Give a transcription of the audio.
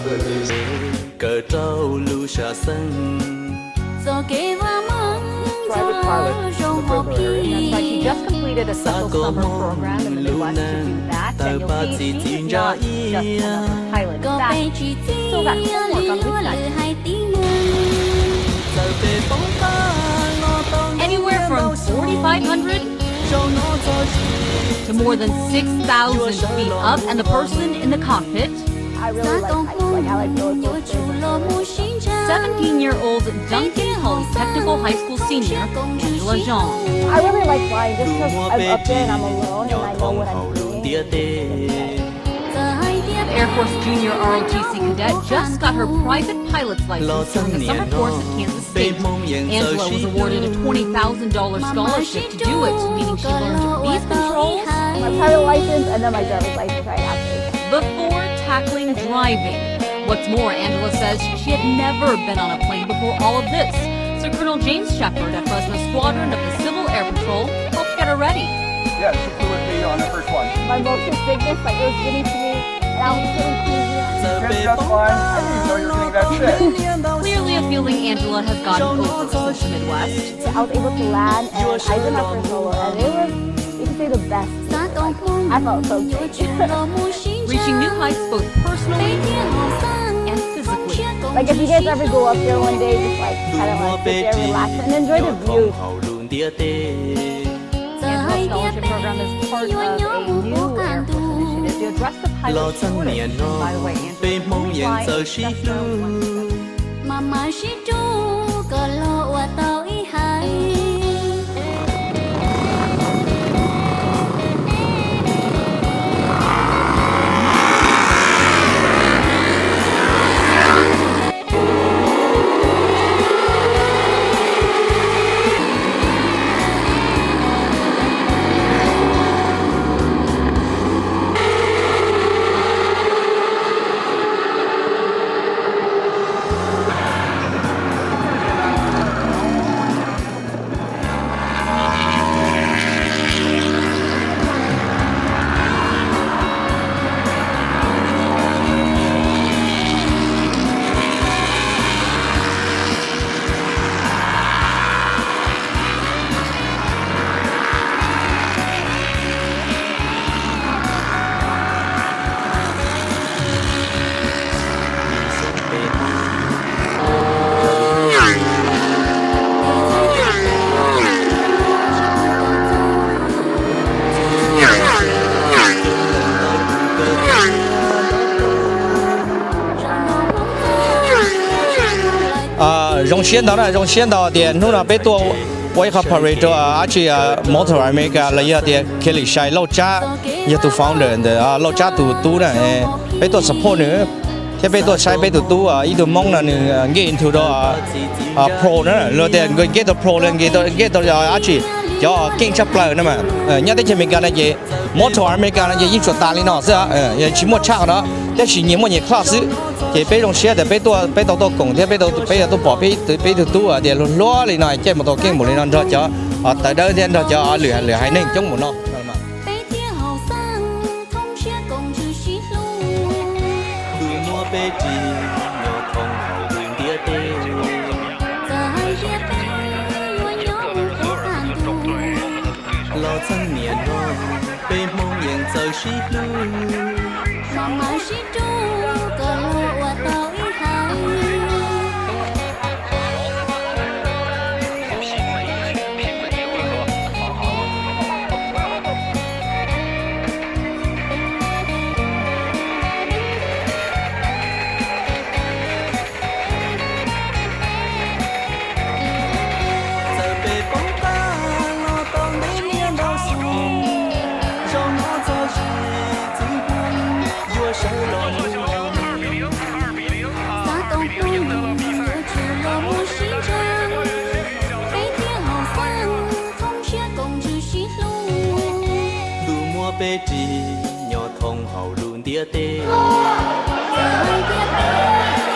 Kawm rau lub sab xeeb. Txoj kev vaj meej txog zoo hmo phiaj. Xav kom mob lub neej tawg paj txi txiv ntsa iab. Kom peb tsis txia li lwm hais tib neeg. Txawm peb poob qab los tau ntev niaj ntau xyoo. Anywhere from forty-five hundred to more than six thousand feet up and the person in the cockpit. I really like heights. Like, I like roller coasters and stuff. Seventeen-year-old Duncan Polytechnical High School senior Angela Zhang. I really like flying just 'cause I'm up there and I'm alone and I know what I'm doing. Air Force junior R O T C cadet just got her private pilot's license during a summer course at Kansas State. Angela was awarded a twenty thousand dollars scholarship to do it, meaning she learned these controls. My pilot license and then my driver's license right after. Before tackling driving. What's more, Angela says she had never been on a plane before all of this. So Colonel James Shepard at Fresno Squadron of the Civil Air Patrol helped get her ready. Yeah, she flew with me on the first one. My motion sickness, like, it was getting to me, and I was getting queasy. You did just fine. I didn't even know you were getting that sick. Clearly a feeling Angela has gotten over since the Midwest. I was able to land, and I did my first solo, and it was, you could say, the best. I felt so good. Reaching new heights both personally and physically. Like, if you guys ever go up there one day, just, like, kind of, like, sit there, relax, and enjoy the view. Angela's scholarship program is part of a new Air Force initiative to address the pilot shortage. And by the way, Angela only flies Cessna one seventy. Mam mam sib rub kom los ua tau ib hais. Zoo siab ntau na, zoo siab ntau tias hnub no peb tuaj ua ib qho parade rau dab tsi, Motto America los yog tias Khiav Lim Sai Lauj Tsab yog tus founder ntawm Lauj Tsab tus tub na. Peb tuaj support nws thiab peb tuaj saib peb tus tub ib tug Hmoob no nws get into rau pro na, luag tias get to pro los get to dab tsi, cov keej tshaj plaws no mas. Nyob teb chaws Amelikas no ces Motto America no ces yeej tsuas tas li no xwb, tsis muaj tshaj qhov no, tab sis nyias muaj nyias club xwb. Ces peb zoo siab tias peb tuaj, peb tau tuaj koom thiab peb, peb yog tuaj pom peb tus tub tias luag hluas li no caij mus tau keej npaum li no nrog cov tawv dawb thiab nrog cov lwm haiv neeg coob npaum no. Peb thiaj haum xeeb thoob siab koom ntsws sib hlub. Tus muab peb ris nyob thoob hauv lub ntiaj teb. Txawm hais tias peb yuav nyob mus puag tag ntuj, los txheej niaj hnub peb Hmoob yeej txawj sib hlub. Mam mam sib rub kom luag ua tau ib haiv. Txawm peb poob qab los tau ntev niaj ntau xyoo, zaum no txog tsis txwv hnub yuav sawv los mus. Xav tau hnub yuav tsum los mus sib ntseeg, peb thiaj haum xeeb thoob siab koom ntsws sib hlub. Tus muab peb ris nyob thoob hauv lub ntiaj teb. Txawm hais tias peb